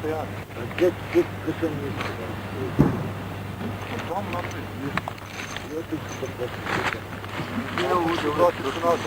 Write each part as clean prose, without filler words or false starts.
yani. Git kısım git. Tamam nasıl? Yok kısım git. Yine o da al.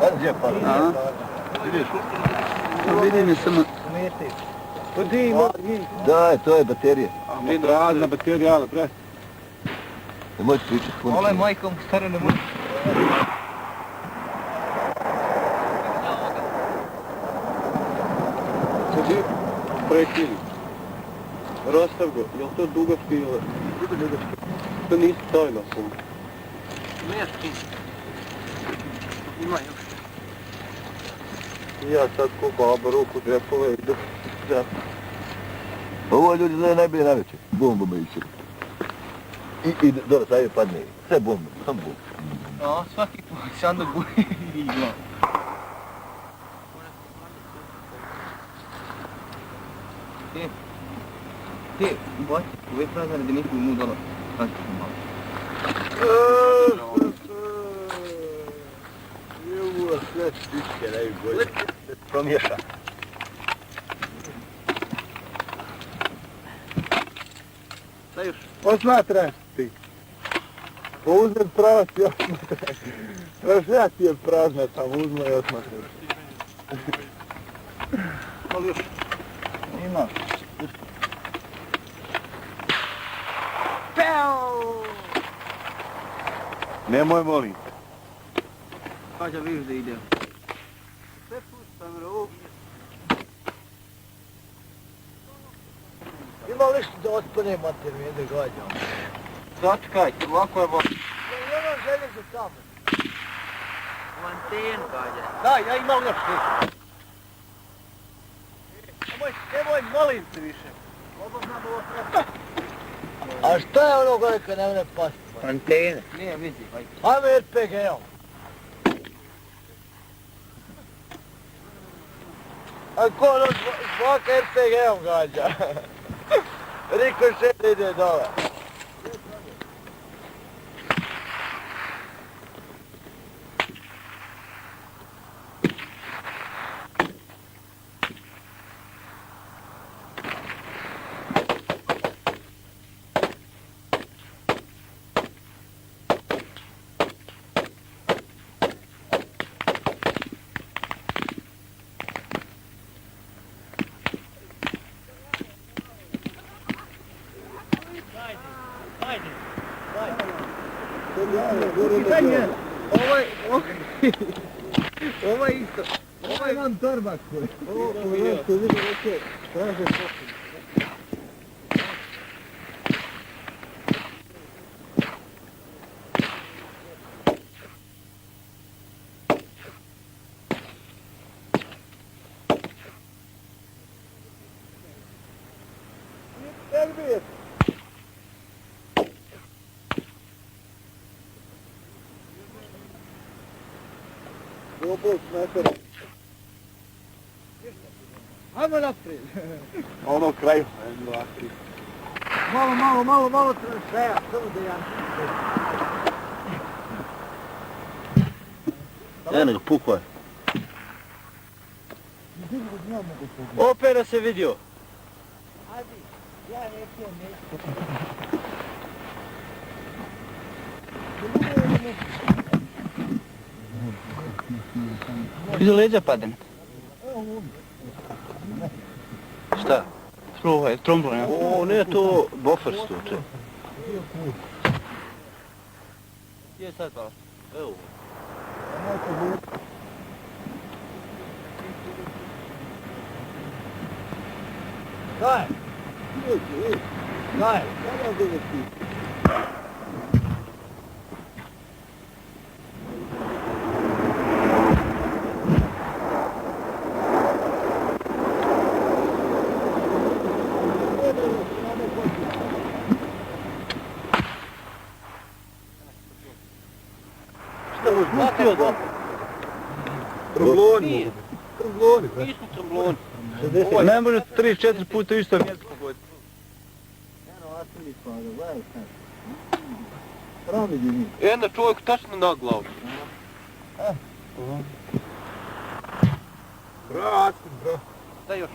Hadi yapalım. Biliyorsun. Видимо, само... Ходи, морги. Да, то je baterija. Prazna baterija, ali pre. Nemoj pričati puno. Оле, майком, старо не може. Ходи, projektili. Rastav ga, jel to dugavki ili? To nisi tajna sam. Не, скинь. Има još. Ja sad ko baba ruku džepove idu. Ovo ljudi znaju najbolje navečer. Bombama iće. I dole stavio padne. Sve bombe, samo bombe. Ja, svaki put sam da guje i glav. Ti, boj, uvijek prazna da nisu mu dole. Znači, malo. Evo sve stiske najbolje. Promješa. Šta još? Osmatraš ti. Uzmem pravac i osmatraš. Strašlja ti je prazna tamo, uzme i osmatraš. Malo još. Ima. Nemoj molim. Kađa vidiš da ide. Sve puštam ruku. Ima li što da otpane mater mi da gađam? Sačekajte, ovako je malo. Ja imam želje za tamo. U antenu kađa. Da, ja imam još sve. Nemoj, molim te više. Ovo znam ovo treba. A šta je ono gore kad ne mene pasti? Antene. Nije, vidi, hajde. Ajme RPG-om. A ko ono zvaka RPG-om gađa? Riko šet ide dole. Pitanje, ovo je isto. Ovo je vam torbak koji. Ovo je što vidi reče, traže posljedno. Elbet! Dobro, smetara. Ajmo naprijed. Ono u kraju. 1, 2, 3. Malo transfera, samo da ja... Eno ga, pukao je. Opera se vidio. Iza leđa padem. Šta? Sluhaj, trombon, ja. O, ne, to bofer stuče. Gdje je sad pala? Evo. Daj! Daj! Šta mu zmutio da? Trombloni. Trombloni, bre. Nisu trombloni. Ne može 3-4 puta isto mjesto pogoditi. Eno, Vasili smo, da gledaj sad. Pravi mi. Jedna čovjek tačno na glavu. Bravo, Asim, bravo. Daj još.